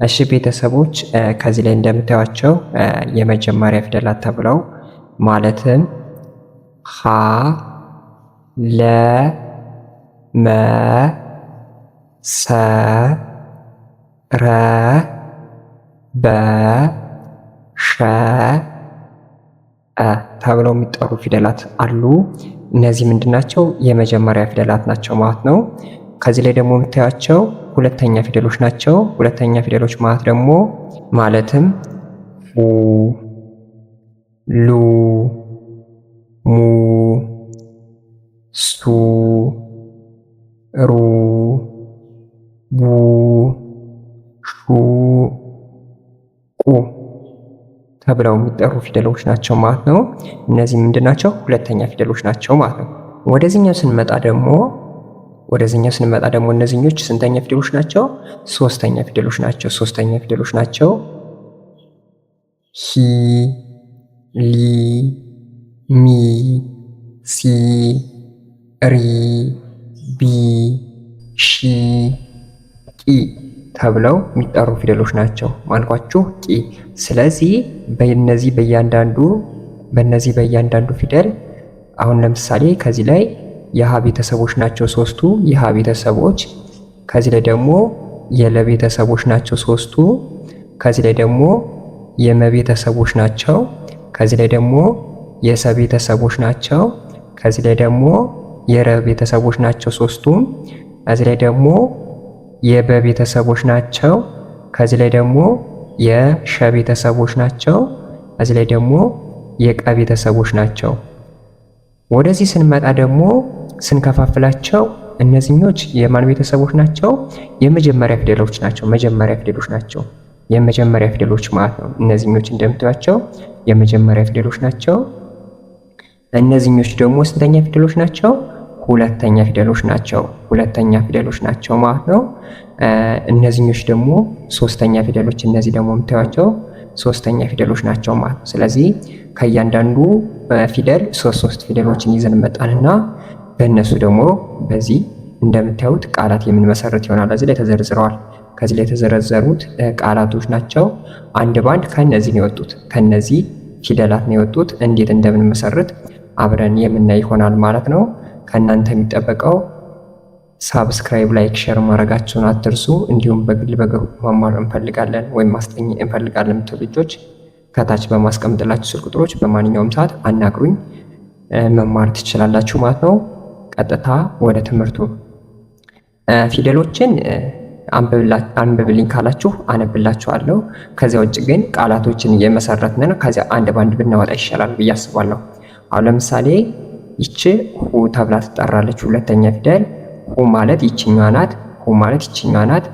እሺ ቤተሰቦች ከዚህ ላይ እንደምታዩቸው የመጀመሪያ ፊደላት ተብለው ማለትም ሀ፣ ለ፣ መ፣ ሰ፣ ረ፣ በ፣ ሸ፣ እ ተብለው የሚጠሩ ፊደላት አሉ። እነዚህ ምንድን ናቸው? የመጀመሪያ ፊደላት ናቸው ማለት ነው። ከዚህ ላይ ደግሞ የምታዩቸው ሁለተኛ ፊደሎች ናቸው። ሁለተኛ ፊደሎች ማለት ደግሞ ማለትም ሁ፣ ሉ፣ ሙ፣ ሱ፣ ሩ፣ ቡ፣ ሹ፣ ቁ ተብለው የሚጠሩ ፊደሎች ናቸው ማለት ነው። እነዚህ ምንድን ናቸው? ሁለተኛ ፊደሎች ናቸው ማለት ነው። ወደዚህኛው ስንመጣ ደግሞ እነዚህኞች ስንተኛ ፊደሎች ናቸው? ሶስተኛ ፊደሎች ናቸው። ሶስተኛ ፊደሎች ናቸው። ሂ፣ ሊ፣ ሚ፣ ሲ፣ ሪ፣ ቢ፣ ሺ፣ ቂ ተብለው የሚጠሩ ፊደሎች ናቸው። ማልኳችሁ ቂ። ስለዚህ በእነዚህ በእያንዳንዱ ፊደል አሁን ለምሳሌ ከዚህ ላይ የሀ ቤተሰቦች ናቸው ሶስቱ የሀ ቤተሰቦች። ከዚህ ላይ ደግሞ የለ ቤተሰቦች ናቸው ሶስቱ። ከዚህ ላይ ደግሞ የመ ቤተሰቦች ናቸው። ከዚህ ላይ ደግሞ የሰ ቤተሰቦች ናቸው። ከዚህ ላይ ደግሞ የረ ቤተሰቦች ናቸው ሶስቱም። ከዚህ ላይ ደግሞ የበ ቤተሰቦች ናቸው። ከዚህ ላይ ደግሞ የሸ ቤተሰቦች ናቸው። ከዚህ ላይ ደግሞ የቀ ቤተሰቦች ናቸው። ወደዚህ ስንመጣ ደግሞ ስንከፋፍላቸው እነዚህኞች የማን ቤተሰቦች ናቸው? የመጀመሪያ ፊደሎች ናቸው። መጀመሪያ ፊደሎች ናቸው። የመጀመሪያ ፊደሎች ማለት ነው። እነዚህኞች እንደምታዩቸው የመጀመሪያ ፊደሎች ናቸው። እነዚህኞች ደግሞ ስንተኛ ፊደሎች ናቸው? ሁለተኛ ፊደሎች ናቸው። ሁለተኛ ፊደሎች ናቸው ማለት ነው። እነዚህኞች ደግሞ ሶስተኛ ፊደሎች፣ እነዚህ ደግሞ የምታዩቸው ሶስተኛ ፊደሎች ናቸው ማለት ነው። ስለዚህ ከእያንዳንዱ ፊደል ሶስት ሶስት ፊደሎችን ይዘን መጣንና በእነሱ ደግሞ በዚህ እንደምታዩት ቃላት የምንመሰርት ይሆናል። እዚህ ላይ ተዘርዝረዋል። ከዚህ ላይ የተዘረዘሩት ቃላቶች ናቸው። አንድ ባንድ ከነዚህ ነው የወጡት፣ ከነዚህ ፊደላት ነው የወጡት። እንዴት እንደምንመሰርት አብረን የምናይ ይሆናል ማለት ነው። ከእናንተ የሚጠበቀው subscribe፣ like፣ share ማድረጋችሁን አትርሱ። እንዲሁም በግል በ group መማር እንፈልጋለን ወይም ማስጠኝ እንፈልጋለን የምትሉ ልጆች ከታች በማስቀምጥላችሁ ስልክ ቁጥሮች በማንኛውም ሰዓት አናግሩኝ፣ መማር ትችላላችሁ ማለት ነው። ቀጥታ ወደ ትምህርቱ። ፊደሎችን አንብብልኝ ካላችሁ አነብላችኋለሁ። ከዚያ ውጭ ግን ቃላቶችን እየመሰረትን ከዚያ አንድ ባንድ ብናወጣ ይሻላል ብዬ አስባለሁ። አሁን ለምሳሌ ይቺ ሁ ተብላ ትጠራለች። ሁለተኛ ፊደል ሁ ማለት ይችኛዋ ናት። ሁ ማለት ይችኛዋ ናት።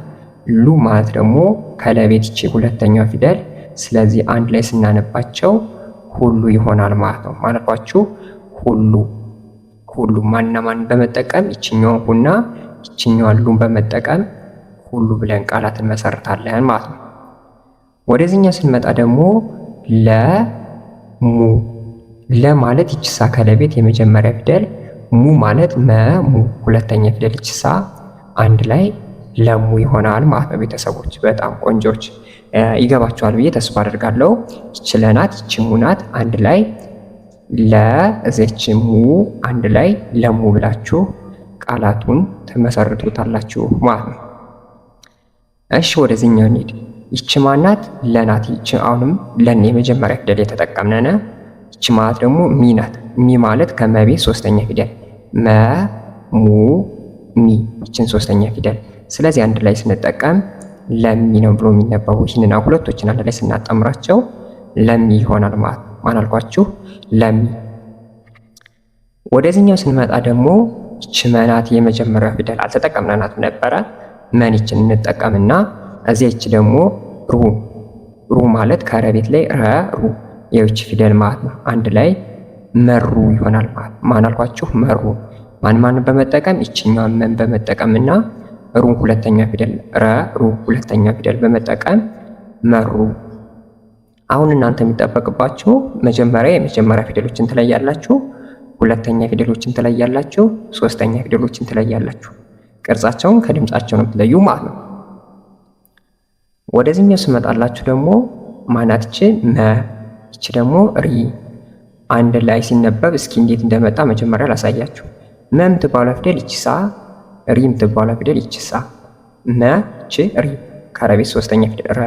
ሉ ማለት ደግሞ ከለቤት ይቺ ሁለተኛዋ ፊደል። ስለዚህ አንድ ላይ ስናነባቸው ሁሉ ይሆናል ማለት ነው። ማለቷችሁ ሁሉ። ሁሉ ማንና ማን በመጠቀም? ይችኛዋን ሁና ይችኛዋን ሉን በመጠቀም ሁሉ ብለን ቃላትን መሰርታለን ማለት ነው። ወደዚህኛው ስንመጣ ደግሞ ለሙ። ለ ማለት ይችሳ ከለቤት የመጀመሪያ ፊደል፣ ሙ ማለት መ ሙ ሁለተኛ ፊደል፣ ይችሳ አንድ ላይ ለሙ ይሆናል ማለት ነው። ቤተሰቦች በጣም ቆንጆች፣ ይገባቸዋል ብዬ ተስፋ አደርጋለሁ። ይች ለናት፣ ይች ሙ ናት። አንድ ላይ ለ እዚች ሙ አንድ ላይ ለሙ ብላችሁ ቃላቱን ትመሰርቱታላችሁ ማለት ነው። እሺ ወደዚህኛው እንሂድ። ይች ማናት? ለናት። ይች አሁንም ለን የመጀመሪያ ፊደል የተጠቀምነነ። ይች ማለት ደግሞ ሚ ናት። ሚ ማለት ከመቤት ሶስተኛ ፊደል፣ መ ሙ ሚ፣ ይችን ሶስተኛ ፊደል። ስለዚህ አንድ ላይ ስንጠቀም ለሚ ነው ብሎ የሚነበቡ። ይህንን ሁለቶችን አንድ ላይ ስናጣምራቸው ለሚ ይሆናል ማለት ነው። ማን አልኳችሁ? ለሚ። ወደዚህኛው ስንመጣ ደግሞ ይች መናት የመጀመሪያው ፊደል አልተጠቀምናትም ነበረ። መን ይችን እንጠቀምና እዚያ ይች ደግሞ ሩ። ሩ ማለት ከረቤት ላይ ረ ሩ የውጭ ፊደል ማለት ነው። አንድ ላይ መሩ ይሆናል ማለት ነው። ማን አልኳችሁ? መሩ። ማን ማን በመጠቀም? ይችኛዋን መን በመጠቀምና ሩ ሁለተኛ ፊደል፣ ረ ሩ ሁለተኛ ፊደል በመጠቀም መሩ። አሁን እናንተ የሚጠበቅባችሁ መጀመሪያ የመጀመሪያ ፊደሎችን ትለያላችሁ፣ ሁለተኛ ፊደሎችን ትለያላችሁ፣ ሶስተኛ ፊደሎችን ትለያላችሁ። ቅርጻቸውን ከድምጻቸው ነው የምትለዩ ማለት ነው። ወደዚህኛው ስመጣላችሁ ደግሞ ማናት? ይቺ መ፣ ይቺ ደግሞ ሪ። አንድ ላይ ሲነበብ እስኪ እንዴት እንደመጣ መጀመሪያ ላሳያችሁ። መ የምትባለው ፊደል ይቺ ሳ፣ ሪ የምትባለው ፊደል ይቺ ሳ። መ ች ሪ ከረቤት ሶስተኛ ፊደል ረ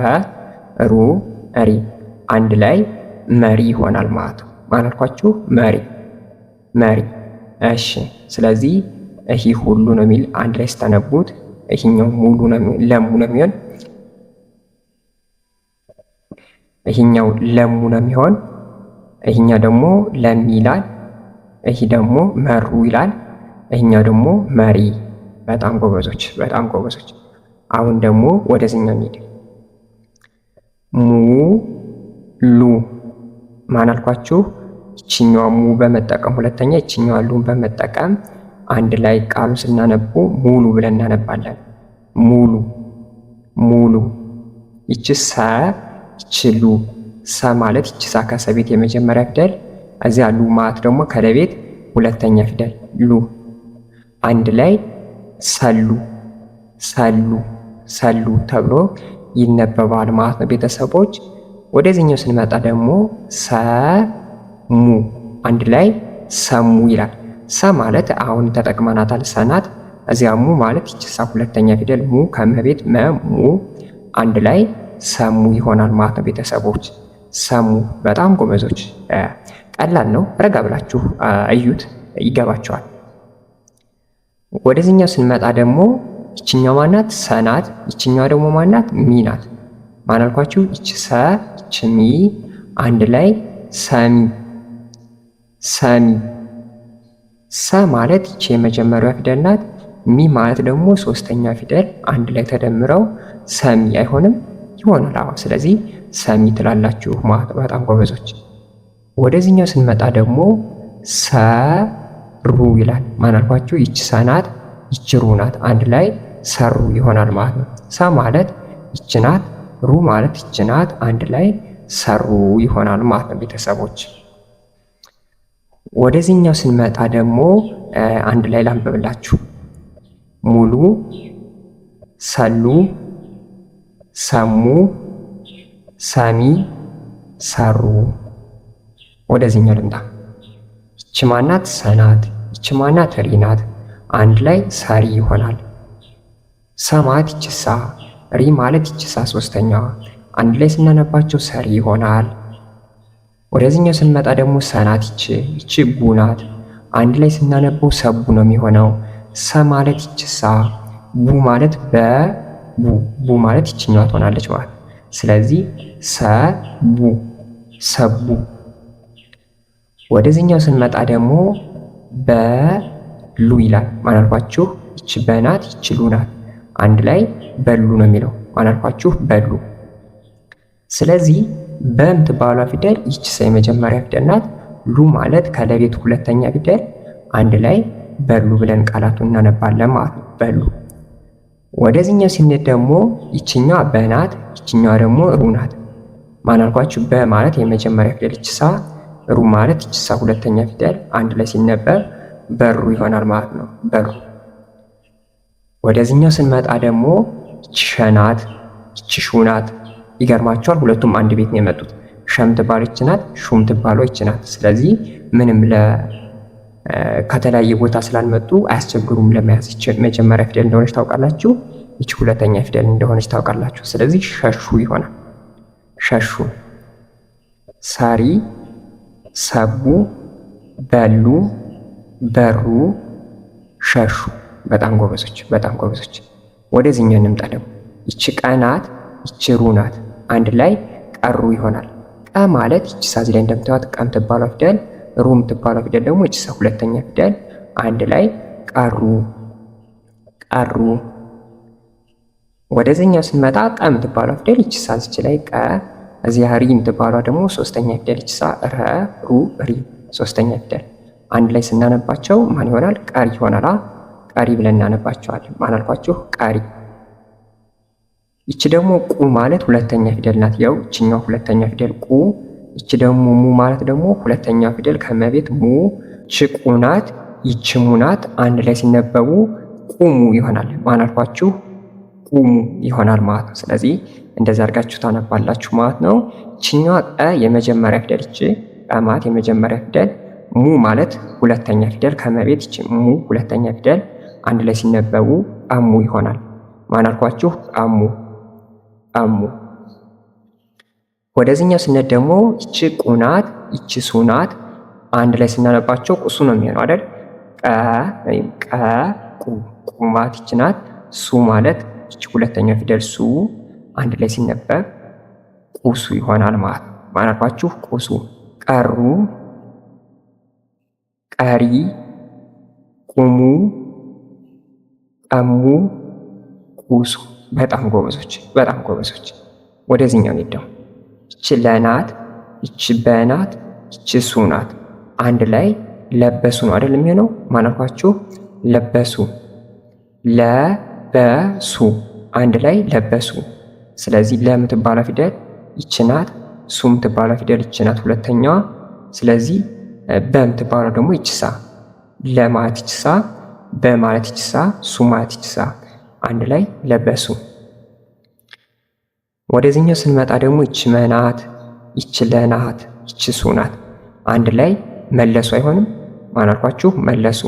ሩ ሪ አንድ ላይ መሪ ይሆናል ማለት ነው። ማን አልኳችሁ? መሪ መሪ። እሺ ስለዚህ ይሄ ሁሉ ነው የሚል አንድ ላይ ስታነቡት ይሄኛው ሙሉ ነው ለሙ ነው የሚሆን። ይሄኛው ለሙ ነው የሚሆን። ይሄኛው ደግሞ ለሚ ይላል። ይሄ ደግሞ መሩ ይላል። ይሄኛው ደግሞ መሪ። በጣም ጎበዞች፣ በጣም ጎበዞች። አሁን ደግሞ ወደዚህኛው እንሂድ። ሙሉ ማን አልኳችሁ? ይችኛዋ ሙ በመጠቀም ሁለተኛ ይችኛዋ ሉን በመጠቀም አንድ ላይ ቃሉ ስናነቡ ሙሉ ብለን እናነባለን። ሙሉ ሙሉ። ይቺ ሰ ይቺ ሉ። ሰ ማለት ይቺ ሳ ከሰቤት የመጀመሪያ ፊደል፣ እዚያ ሉ ማለት ደግሞ ከለቤት ሁለተኛ ፊደል ሉ። አንድ ላይ ሰሉ ሰሉ ሰሉ ተብሎ ይነበባል ማለት ነው ቤተሰቦች። ወደዚህኛው ስንመጣ ደግሞ ሰሙ አንድ ላይ ሰሙ ይላል። ሰ ማለት አሁን ተጠቅመናታል ሰናት። እዚያ ሙ ማለት ይቺ ሳ ሁለተኛ ፊደል ሙ ከመቤት መ ሙ አንድ ላይ ሰሙ ይሆናል ማለት ነው ቤተሰቦች። ሰሙ። በጣም ጎበዞች። ቀላል ነው። ረጋ ብላችሁ እዩት፣ ይገባቸዋል። ወደዚህኛው ስንመጣ ደግሞ ይችኛው ማናት? ሰናት። ይችኛዋ ደግሞ ማናት? ሚ ናት። ማን አልኳችሁ? ይች ሰ ይች ሚ አንድ ላይ ሰሚ ሰሚ። ሰ ማለት ይቺ የመጀመሪያዋ ፊደል ናት። ሚ ማለት ደግሞ ሶስተኛ ፊደል አንድ ላይ ተደምረው ሰሚ አይሆንም? ይሆናል። አዎ። ስለዚህ ሰሚ ትላላችሁ ማለት በጣም ጎበዞች። ወደዚህኛው ስንመጣ ደግሞ ሰሩ ይላል። ማን አልኳችሁ? ይች ሰ ናት፣ ይች ሩ ናት። አንድ ላይ ሰሩ ይሆናል ማለት ነው። ሰ ማለት ይች ናት፣ ሩ ማለት ይች ናት። አንድ ላይ ሰሩ ይሆናል ማለት ነው ቤተሰቦች። ወደዚህኛው ስንመጣ ደግሞ አንድ ላይ ላንብብላችሁ። ሙሉ፣ ሰሉ፣ ሰሙ፣ ሰሚ፣ ሰሩ። ወደዚህኛው ልምጣ። ይች ማናት? ሰናት። ይች ማናት? ሪ ናት። አንድ ላይ ሰሪ ይሆናል። ሰ ማለት ይች ሳ፣ ሪ ማለት ይች ሳ ሶስተኛዋ፣ አንድ ላይ ስናነባቸው ሰሪ ይሆናል። ወደዚህኛው ስንመጣ ደግሞ ሰናት ይች ይች ቡ ናት። አንድ ላይ ስናነበው ሰቡ ነው የሚሆነው። ሰ ማለት ይች ሳ፣ ቡ ማለት በ ቡ፣ ቡ ማለት ይችኛዋ ትሆናለች ማለት። ስለዚህ ሰ ቡ ሰቡ። ወደዚህኛው ስንመጣ ደግሞ በሉ ይላል። ማን አልኳችሁ? ይች በናት ይች ሉ ናት። አንድ ላይ በሉ ነው የሚለው። ማን አልኳችሁ? በሉ። ስለዚህ በምትባሏ ፊደል ይች ሰ የመጀመሪያ ፊደል ናት። ሉ ማለት ከለቤት ሁለተኛ ፊደል አንድ ላይ በሉ ብለን ቃላቱን እናነባለን ማለት ነው። በሉ። ወደዚህኛው ስንሄድ ደግሞ ይችኛዋ በናት፣ ይችኛዋ ደግሞ ሩ ናት። ማን አልኳችሁ? በ ማለት የመጀመሪያ ፊደል ይች ሳ፣ ሩ ማለት ይች ሳ ሁለተኛ ፊደል አንድ ላይ ሲነበብ በሩ ይሆናል ማለት ነው። በሩ። ወደዚህኛው ስንመጣ ደግሞ ይች ሸ ናት፣ ይች ሹ ናት። ይገርማቸዋል። ሁለቱም አንድ ቤት ነው የመጡት። ሸም ትባል ይች ናት፣ ሹም ትባለው ይች ናት። ስለዚህ ምንም ከተለያየ ቦታ ስላልመጡ አያስቸግሩም ለመያዝ። ይች መጀመሪያ ፊደል እንደሆነች ታውቃላችሁ፣ ይች ሁለተኛ ፊደል እንደሆነች ታውቃላችሁ። ስለዚህ ሸሹ ይሆናል። ሸሹ። ሰሪ፣ ሰቡ፣ በሉ፣ በሩ፣ ሸሹ። በጣም ጎበዞች፣ በጣም ጎበዞች። ወደዚህኛው እንምጣ ደግሞ ይች ቀ ናት፣ ይች ሩ ናት። አንድ ላይ ቀሩ ይሆናል። ቀ ማለት ይች ሳ እዚህ ላይ እንደምታዩት ቀ የምትባለው ፊደል፣ ሩ የምትባለው ፊደል ደግሞ ይች ሳ ሁለተኛ ፊደል አንድ ላይ ቀሩ ቀሩ። ወደዚህኛው ስንመጣ ቀ የምትባለው ፊደል ይች ሳ እዚች ላይ ቀ፣ እዚያ ሪ የምትባሏ ደግሞ ሶስተኛ ፊደል ይች ሳ ረ ሩ ሪ ሶስተኛ ፊደል አንድ ላይ ስናነባቸው ማን ይሆናል? ቀሪ ይሆናል። ቀሪ ብለን እናነባቸዋለን። ማን አልኳችሁ? ቀሪ። ይቺ ደግሞ ቁ ማለት ሁለተኛ ፊደል ናት። ያው ይችኛው ሁለተኛ ፊደል ቁ። ይቺ ደግሞ ሙ ማለት ደግሞ ሁለተኛ ፊደል ከመቤት ሙ። ይቺ ቁ ናት፣ ይቺ ሙ ናት። አንድ ላይ ሲነበቡ ቁሙ ይሆናል። ማን አልኳችሁ? ቁሙ ይሆናል ማለት ነው። ስለዚህ እንደዛ አድርጋችሁ ታነባላችሁ ማለት ነው። ይችኛዋ ቀ የመጀመሪያ ፊደል፣ ይቺ ቀ ማለት የመጀመሪያ ፊደል፣ ሙ ማለት ሁለተኛ ፊደል ከመቤት ይቺ ሙ ሁለተኛ ፊደል አንድ ላይ ሲነበቡ ቀሙ ይሆናል። ማን አልኳችሁ? ቀሙ ቀሙ። ወደዚህኛው ስነት ደግሞ ይቺ ቁናት ይቺ ሱናት አንድ ላይ ስናነባቸው ቁሱ ነው የሚሆነው አይደል? ቀ ወይም ቀ ቁ ቁ ማለት ይቺ ናት። ሱ ማለት ይቺ ሁለተኛው ፊደል ሱ አንድ ላይ ሲነበብ ቁሱ ይሆናል ማለት ነው። ማን አልኳችሁ? ቁሱ። ቀሩ፣ ቀሪ፣ ቁሙ፣ ቀሙ፣ ቁሱ። በጣም ጎበዞች፣ በጣም ጎበዞች። ወደዚህኛው እንሂድ። ይቺ ለናት፣ ይቺ በናት፣ ይቺ ሱ ናት። አንድ ላይ ለበሱ ነው አይደል የሚሆነው? ማን አልኳችሁ? ለበሱ፣ ለበሱ፣ አንድ ላይ ለበሱ። ስለዚህ ለ የምትባለው ፊደል ይቺ ናት። ሱ የምትባለው ፊደል ይቺ ናት ሁለተኛዋ። ስለዚህ በ የምትባለው ደግሞ ይቺ ሳ። ለ ማለት ይቺ ሳ፣ በ ማለት ይቺ ሳ፣ ሱ ማለት ይቺ ሳ፣ አንድ ላይ ለበሱ። ወደዚህኛው ስንመጣ ደግሞ ይቺ መናት፣ ይቺ ለናት፣ ይቺ ሱ ናት። አንድ ላይ መለሱ አይሆንም? ማን አልኳችሁ? መለሱ።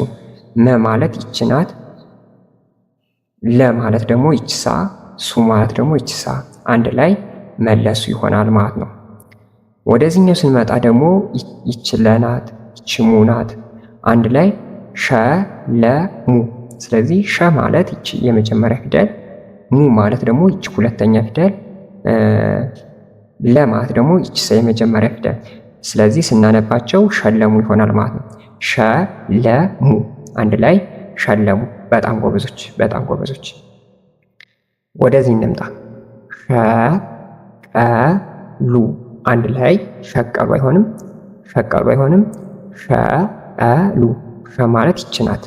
መ ማለት ይቺ ናት። ለ ማለት ደግሞ ይቺ ሳ፣ ሱ ማለት ደግሞ ይቺ ሳ፣ አንድ ላይ መለሱ ይሆናል ማለት ነው። ወደዚህኛው ስንመጣ ደግሞ ይቺ ለናት፣ ይቺ ሙ ናት። አንድ ላይ ሸ ለ ሙ። ስለዚህ ሸ ማለት ይቺ የመጀመሪያ ፊደል፣ ሙ ማለት ደግሞ ይቺ ሁለተኛ ፊደል፣ ለ ማለት ደግሞ ይቺ ሰ የመጀመሪያ ፊደል። ስለዚህ ስናነባቸው ሸለሙ ይሆናል ማለት ነው። ሸለሙ አንድ ላይ ሸለሙ። በጣም ጎበዞች፣ በጣም ጎበዞች። ወደዚህ እንምጣ። ሸቀሉ አንድ ላይ ሸቀሉ አይሆንም፣ ሸቀሉ አይሆንም። ሸቀሉ ሸ ማለት ይች ናት።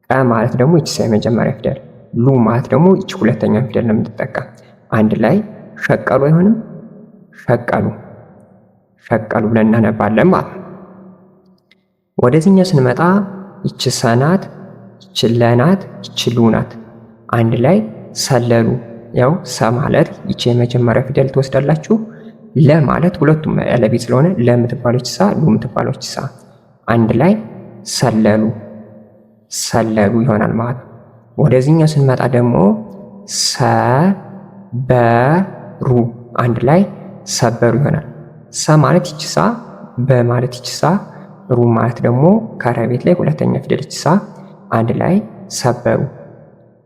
ቀ ማለት ደግሞ ይች ሰ የመጀመሪያ ፊደል፣ ሉ ማለት ደግሞ ይች ሁለተኛ ፊደል ነው የምትጠቀም። አንድ ላይ ሸቀሉ አይሆንም፣ ሸቀሉ ሸቀሉ ብለን እናነባለን ማለት ነው። ወደዚህኛው ስንመጣ ይች ሰናት፣ ይች ለናት፣ ይች ሉ ናት። አንድ ላይ ሰለሉ። ያው ሰ ማለት ይች የመጀመሪያ ፊደል ትወስዳላችሁ። ለ ማለት ሁለቱም ለቤት ስለሆነ ለ የምትባለች ሳ፣ ሉ የምትባለች ሳ አንድ ላይ ሰለሉ ሰለሉ ይሆናል ማለት ነው። ወደዚህኛው ስንመጣ ደግሞ ሰበሩ አንድ ላይ ሰበሩ ይሆናል። ሰ ማለት ይች ሳ፣ በ ማለት ይች ሳ፣ ሩ ማለት ደግሞ ከረቤት ላይ ሁለተኛ ፊደል ይች ሳ አንድ ላይ ሰበሩ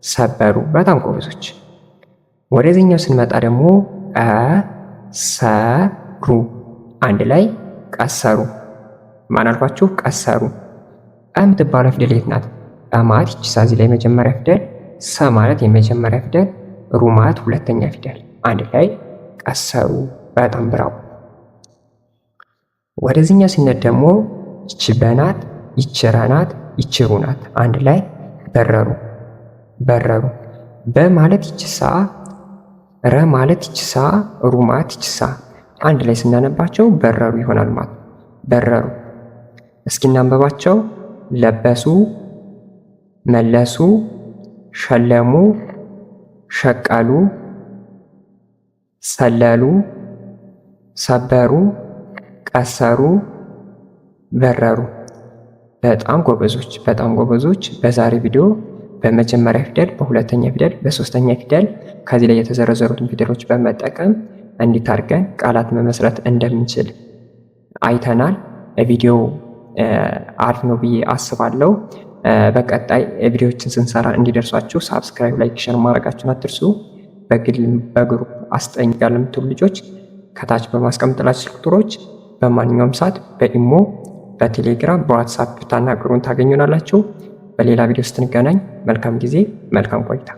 ሰበሩ። በጣም ጎበዞች። ወደዚህኛው ስንመጣ ደግሞ ቀሰሩ አንድ ላይ ቀሰሩ። ማን አልኳችሁ? ቀሰሩ። ቀ የምትባለው ፊደል የት ናት? ቀ ማለት ይች ሳ እዚህ ላይ የመጀመሪያ ፊደል፣ ሰ ማለት የመጀመሪያ ፊደል፣ ሩ ማለት ሁለተኛ ፊደል። አንድ ላይ ቀሰሩ። በጣም ብራው። ወደዚህኛው ስንሄድ ደግሞ ይች በናት፣ ይች ረናት፣ ይች ሩ ናት። አንድ ላይ በረሩ በረሩ። በ ማለት ይች ሳ፣ ረ ማለት ይች ሳ፣ ሩ ማለት ይች ሳ አንድ ላይ ስናነባቸው በረሩ ይሆናል ማለት ነው። በረሩ። እስኪ እናንበባቸው። ለበሱ፣ መለሱ፣ ሸለሙ፣ ሸቀሉ፣ ሰለሉ፣ ሰበሩ፣ ቀሰሩ፣ በረሩ። በጣም ጎበዞች፣ በጣም ጎበዞች። በዛሬ ቪዲዮ በመጀመሪያ ፊደል፣ በሁለተኛ ፊደል፣ በሶስተኛ ፊደል ከዚህ ላይ የተዘረዘሩትን ፊደሎች በመጠቀም እንዴት አድርገን ቃላት መመስረት እንደምንችል አይተናል። ቪዲዮው አሪፍ ነው ብዬ አስባለሁ። በቀጣይ ቪዲዮዎችን ስንሰራ እንዲደርሷችሁ subscribe፣ like፣ share ማድረጋችሁን አትርሱ። በግል በ group አስጠኝ ጋር ለምትሉ ልጆች ከታች በማስቀምጥላችሁ ስልክ ቁጥሮች በማንኛውም ሰዓት በኢሞ፣ በቴሌግራም፣ በዋትሳፕ ብታናግሩን ታገኙናላችሁ። በሌላ ቪዲዮ ስትንገናኝ መልካም ጊዜ፣ መልካም ቆይታ።